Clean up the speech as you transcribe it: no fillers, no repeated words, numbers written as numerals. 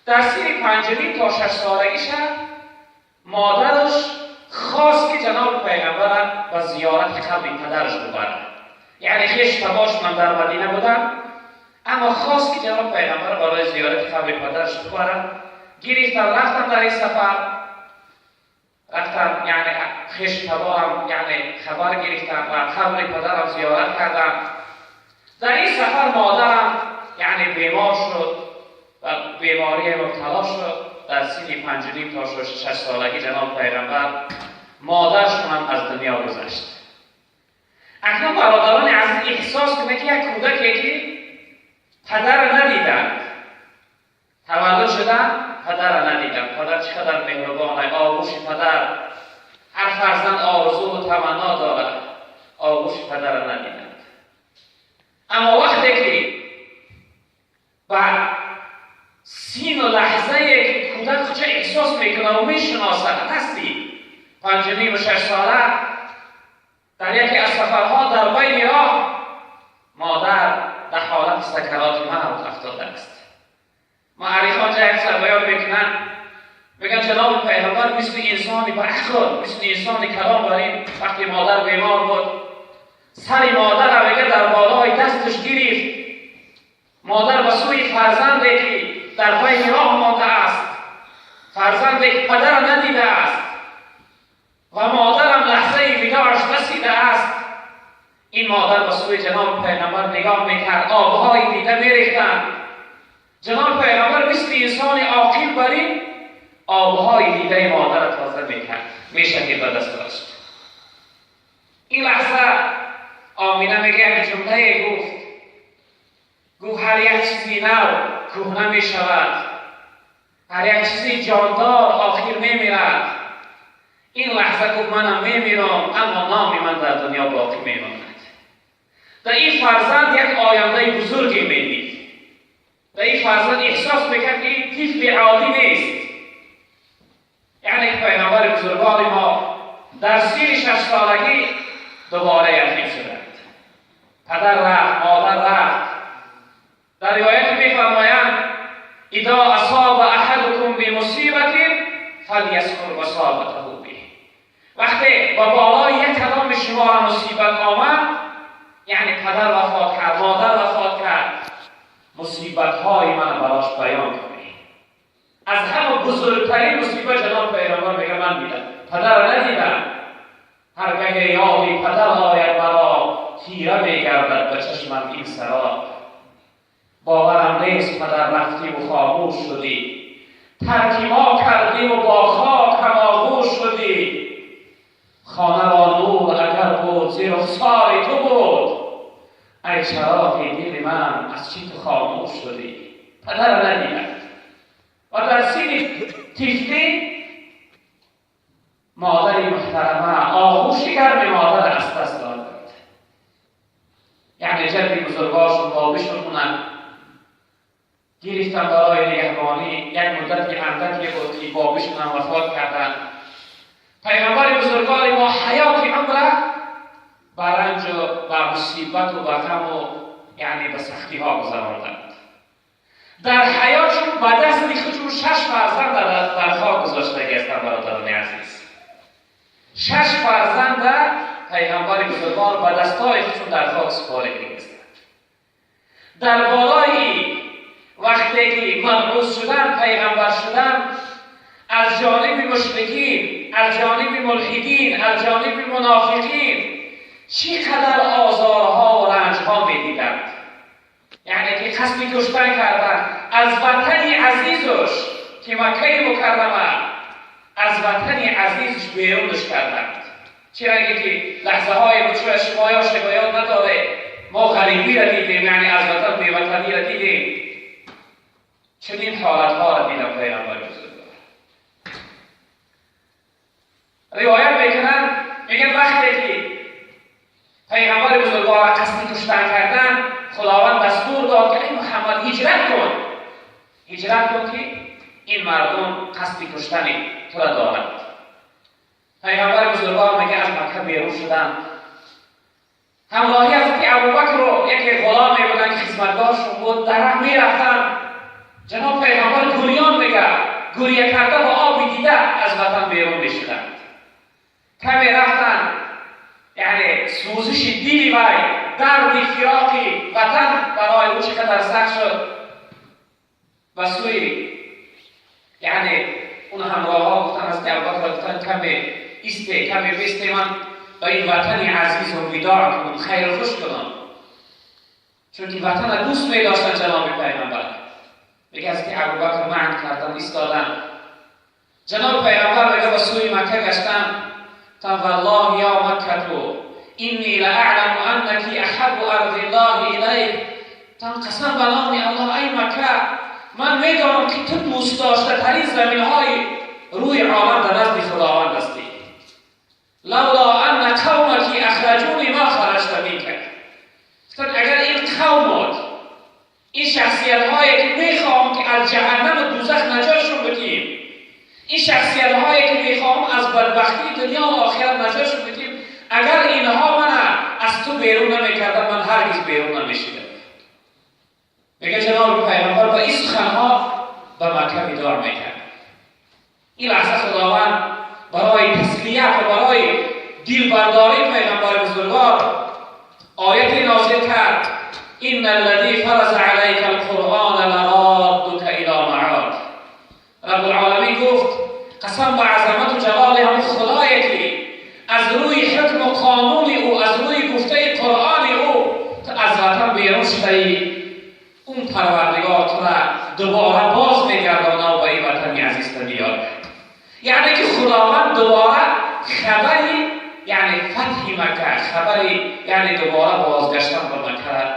در سن 5.5 تا 6 سالگیش مادرش خواست که جناب پیغمبر به زیارت قبر پدرش ببرد. یعنی خویش تباش من در مدینه بودم، اما خواست که جناب پیغمبر برای زیارت قبر پدرش ببرد. گرفتن رفتن در این سفر، رفتن یعنی خویش تبارم یعنی خبر گرفتن و قبر پدرم زیارت کردن. در این سفر مادرم یعنی بیمار شد و بیماری مبتلا شد. در سن 5.5 تا 6 سالگی جناب پیغمبر مادرشون هم از دنیا گذشت. اکنون برادران عزیز احساس کنه که یک کودکی که پدر ندیدند، تولد شدن پدر ندیدند. پدر چقدر مهربانه، آغوش پدر، هر فرزند آرزو و تمنا دارد، آغوش پدر ندیدند. اما وقتی که بعد سین و لحظه که کودک خودش احساس میکنه و میشناسد، هستی 5.5 و 6 ساله در یکی از سفرها در بین راه مادر در حالت سکرات موت افتاده است. معرخان یک سر بیان میکنن، میگن جناب پیغمبر مثل انسانی با عقل، مثل انسانی کلام برین. وقتی مادر بیمار بود سر مادر میگه در بالای دستش گرفت. مادر به سوی فرزندی که در بین راه مانده است، فرزندی که پدر ندیده است و مادرم لحظه وداعش رسیده است، این مادر به سوی جناب پیغمبر نگاه میکرد، آبهای دیده میریختند. جناب پیغمبر مثل انسان عاقل برین آبهای دیده مادر تازه میکرد، میشکید به دست داشت. این لحظه آمینه میگه یک جمله گفت، گفت هر یک چیزی نو کهنه می شود، هر یک چیزی جاندار آخر می میرد. این لحظه گفت منم می میرم، اما نام من در دنیا باقی می ماند. در این فرزند یک آینده بزرگی می دید. در این فرزند احساس میکرد که این طفل عادی نیست. یعنی پیغمبر بزرگوار ما در سن 6 سالگی دوباره یتیم شدند. پدر رفت، مادر رفت. در روایت می‌فرمایند اذا اصاب احدکم بمصیبت فلیذکر مصابته به. وقتی با بالای یک کدام شما را مصیبت آمد، یعنی پدر وفات کرد، مادر وفات کرد، مصیبت های من براش بیان کنی. از همه بزرگترین مصیبت جناب پیغمبر میگه من دیدم، پدر ندیدم. هرگه یادی پدر آید مرا، تیره میگردد به چشمم این سرا. باورم نیست پدر رفتی و خاموش شدی، ترکی ما کردی و با خاک هم آغوش شدی. خانه را نور اگر بود زیر رخسار تو بود، ای چراغ دل من از چی تو خاموش شدی. پدر ندیدم. و در سن طفلی مادری محترمه آغوش گرم مادر از دست داد. یعنی جدی بزرگاشون بابشون اونن گرفتن برای نگهبانی. یک مدتی اندکی بود که بابشون هم وفات کردن. پیغمبر بزرگوار ما حیات عمره به رنج و به مصیبت و به غم و یعنی به سختی ها گذراندند. در حیاتشون به دست خودشون 6 فرزند در خاک گذاشتگی هستند. برادران عزیز، 6 فرزند پیغمبر بزرگوار به دستای خودشون در خاک سپاریده هستند. در بالای وقتی که مبعوث شدن، پیغمبر شدن، از جانب مشرکین، از جانب ملحدین، از جانب منافقین چقدر آزارها و رنجها میدیدند. یعنی که قصد کشتن کردند. از وطن عزیزش که مکه مکرمه، از وطن عزیزش بیرونش کردند. چرا که لحظه های بود شما شکایت نداره، ما غریبی را دیدیم، یعنی از وطن بیوطنی را دیدیم. چنین حالت ها را دیدم پیغمبر بزرگوار. روایت میکنن، میگن وقتی که پیغمبر بزرگوار قصد کشتن کردن، خداوند دستور داد که ای محمد هجرت کن، هجرت کن که این مردم قصد کشتن تو را دارند. پیغمبر بزرگوار میگه از مکه بیرون شدن، همراهی از که ابوبکر رو یکی غلامی بودن که خدمتگارشون بود، در راه میرفتن. جناب پیغمبر گریان گریه کرده و آبی دیده از وطن بیرون میشدند. کمی رفتن، یعنی سوزش دلی وی، درد فراقی وطن برای او چقدر سخت شد. و سوی یعنی اون همراه ها گفتن از ابوبکر گفتن کمی ایسته، کمی بیسته، من با این وطن عزیز رو وداع کنم، خیر خوش کنم، چون که وطن دوست می داشتن جناب پیغمبر. میگه از که ابوبکر منع کردن، ایستادن. جناب پیغمبر میگه به سوی مکه گشتن، تا والله یا مکه انی لاعلم انک احب ارض الله الیک. تا قسم به نام الله ای مکه، من میدانم که تو دوست داشته ترین زمین های روی عالم در نزد خداوند هستی. لولا ان قومک اخرجونی ما خرجت منک. اگر این قومت، این شخصیت هایی که میخوام که از جهنم و دوزخ نجاتشون بدیم، این شخصیت هایی که میخوام از بدبختی دنیا و آخرت نجاتشون بدیم، اگر اینها من از تو بیرون نمیکردم، من هرگز بیرون نمیشدم. میگه جناب پیغمبر با این سخنها به مکه بیدار میکرد. این لحظه خداوند برای تسلیت و برای دلبرداری پیغمبر بزرگوار آیت نازل کرد: ان الذی فرض علیک القرآن لرادک الی معاد. رب العالمین گفت قسم به عظمت و جلال هم خدایی که از روی حکم و قانون او، از روی گفته قرآن او تو از وطن بیرون شده ای، اون پروردگار تو را دوباره باز میگردانه و به این وطن عزیز میاره. یعنی که خداوند دوباره خبری، یعنی فتح مکه، خبری یعنی دوباره بازگشتن به مکه را